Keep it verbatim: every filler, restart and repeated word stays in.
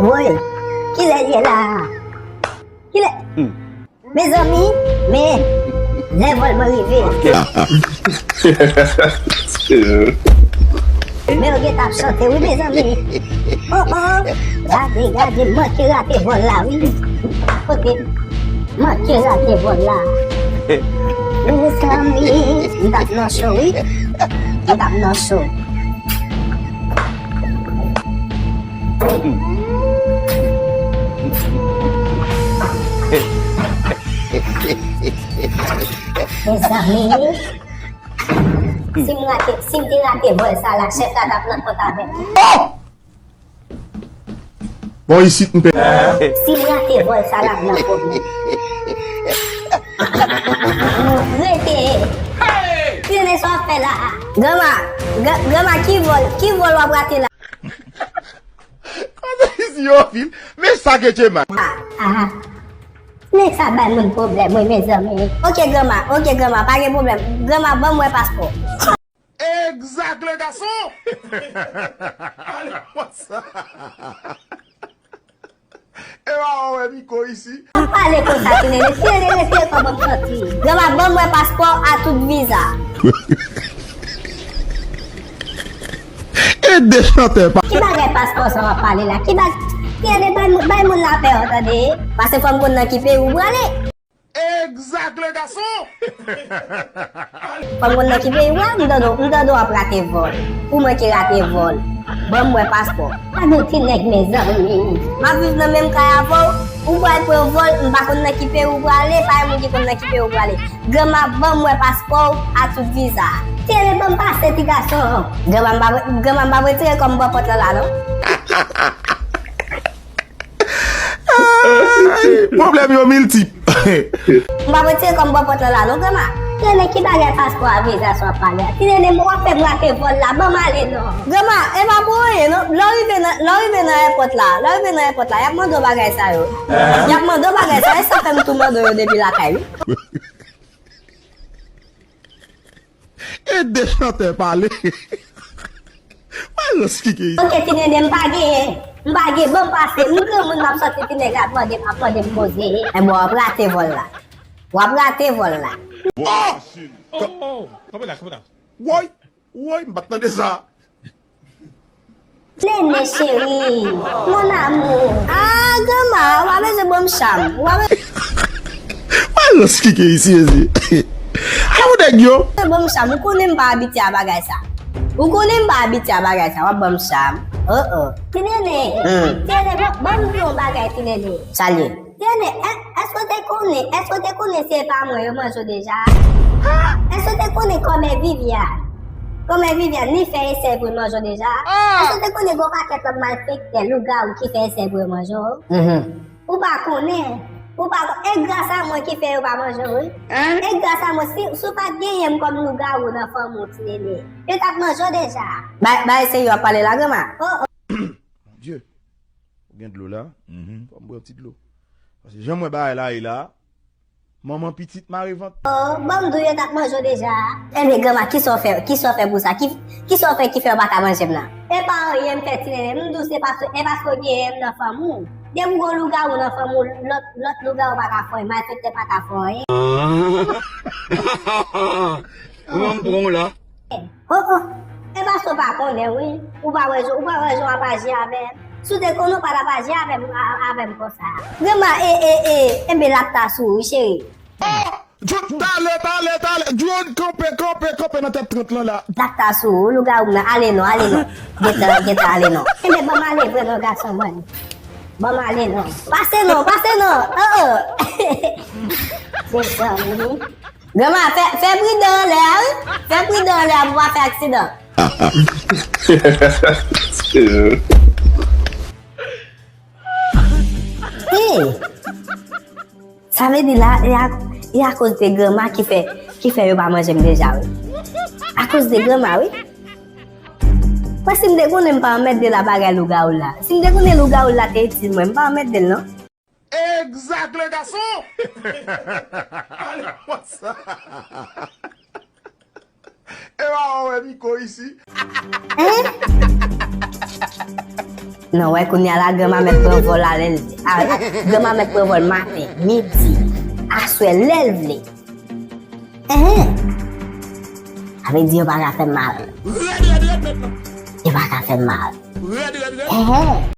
Woy, kilè l ye la? Kilè? Mezanmi, men lè vòl mwen rive. Men yo gentan ap chante wi, mezanmi. Oh, oh, gade, gade, manke rate vòl la wi. Kote? Manke rate vòl la. Mezanmi, m t ap nan cho wi. M t ap nan cho. Mezanmi, si m rate, si m te rate vòl sa la, chèf la t ap nan kont avè m. Bon, isit m pè. Si m rate vòl sa la, m nan pwoblèm. Rete. Kilè sa w ap fè la? Granma, gra- granma, ki vòl, ki vòl w ap rate la? Kote isi yo vin? Men sa ke Djema. Ah, ah. Nèg sa bay moun pwoblèm wi, mezanmi. Ok, granma, ok, granma, pa gen pwoblèm. Granma, ban m wè paspò. Exact, le garçon! Ale konsa. E pa wè Miko isi. Pa pale konsa, Ti Nene. Ti Nene, rete kòman m santi. Granma, ban m wè paspò a tout viza. E de chantè pa. Ki bagay paspò sa w ap pale la? Ki bag-, Ti Nene, bay moun, bay moun lapè, w tande? Pase fò m konn nan ki peyi w prale. Exact, le garçon! Fò m konn nan ki peyi w prale, m tande, m tande w ap rate vòl. Ou manke rate vòl. Ban m wè paspò. Gade yon ti nèg, mezanmi. M ap viv nan menm kay avè w. Ou pral pran vòl, m pa konn nan ki peyi w prale, pa gen moun ki konn nan ki peyi w prale. Granma, ban m wè paspò w a tout viza. Ti Nene, ban m pase, ti gason. Granma, m pa, granma, m pa retire kò m bò pòt lan la, non. Ay, pwoblèm yo miltip. M pa retire kò m bò pòt lan la, non, granma. Ti Nene, ki bagay paspò a viza sa w ap pale a? Ti Nene, w ap fè m rate vòl la, ban m ale, non. Granma, e pa pou anyen, non. Lè w rive nan, lè w rive nan èpòt la, lè w rive nan èpòt la, y ap mande w bagay sa yo. Y ap mande w bagay sa yo, e sa fè m tou mande w yo depi lakay, wi. E de chantè pale. Mwen rans ki gen. Ok, Ti Nene, m pa genyen. M pa gen, ban m pase. M granmoun, m ap sòti, ti nèg la ap mande, ap mande m poze. Enben, w ap rate vòl la. W ap rate vòl la. Oh! Oh, oh, oh. Kanpe la, kanpe la. Woy, woy, m pa t tande sa. Nene cheri, mon amour. Ah, granma, ou pa bezwen ban m cham. Ou pa bezwen. Mwen rans ki gen isi, ezi. A ou nèg yo. Ban m cham, ou konnen m pa abitye a bagay sa. Ou konnen m pa abitye a bagay sa, w ap ban m cham. Oh, oh. Ti Nene, hmm. Ti Nene, ban, ban m di yon bagay, Ti Nene. Sa l ye? Ti Nene, è-, èske w te konnen, èske w te konnen si e pa mwen yo manje w deja? Èske w te konnen kòmè Vivian? Kòmè Vivian, li fè esèy pou l manje w deja? Èske w te konnen gen yon pakèt lòt malfektè, lougawou ki fè esèy pou yo manje w? Mhm. Ou pa konnen? Ou pa kon-, e gras a mwen ki fè yo pa manje w, wi. E gras a mwen, si, si w pa t genyen m kòm lougawou nan fanmi w, Ti Nene, yo t ap manje w deja. Bay, bay, se yo ap pale la, granma. Oh, oh. Bondye, ou gen dlo la? Mhm. Fò m pran ti dlo. Paske jan m wè bagay la ye la, manman pitit mare vant. Oh, ban m di w yo t ap manje w deja. Enben, granma, kisa w fè, kisa w fè pou sa? Ki, kisa w fè ki fè yo pa ka manje m nan? E pa anyen m fè, Ti Nene. M di w se paske, e paske w genyen m nan fanmi w. Depi w gen lougawou nan fanmi w, lòt, lòt lougawou pa ka fè w anyen, malfektè pa ka fè w anyen. Kòman m pran w la? Oh, oh. E paske w pa konnen, wi. Ou pa wè jan, ou pa wè jan w ap aji avè m. Si w te konnen, w pa t ap aji avè m, a, avè m konsa. Granma, e, e, e, enben, l ap ta sou ou, wi, cheri. Oh! Djo-, talè, talè, talè. Drone, kanpe, kanpe, kanpe nan tèt trant lan la. L ap ta sou ou, lougawou m nan. Ale non, ale non. Gentan, gentan, ale non. Enben, ban m ale vre non, gason mwen. Ban m ale non. Pase non, pase non. Oh, oh. Mezanmi. Granma, fè, fè pridan anlè a, wi. Fè pridan anlè a pou w pa fè aksidan. Hey! Sa vle di la, e a, e akoz de granma ki fè, ki fè yo pa manje m deja, wi. Akoz de granma, wi. Mwen, si m te konnen, m pa anmède la bagay lougawou la. Si m te konnen lougawou la te itil mwen, m pa anmède l, non. Exact, le garçon! Ale konsa. E pa wè Miko isi. Hein? Non, wè, kounye a la, granma mèt pran vòl la lè l vle. A, a, granma mèt pran vòl maten, midi, aswè, lè l vle. Enhen. Sa vle di yo pa ka fè m mal. Yo pa ka fè m mal. Enhen.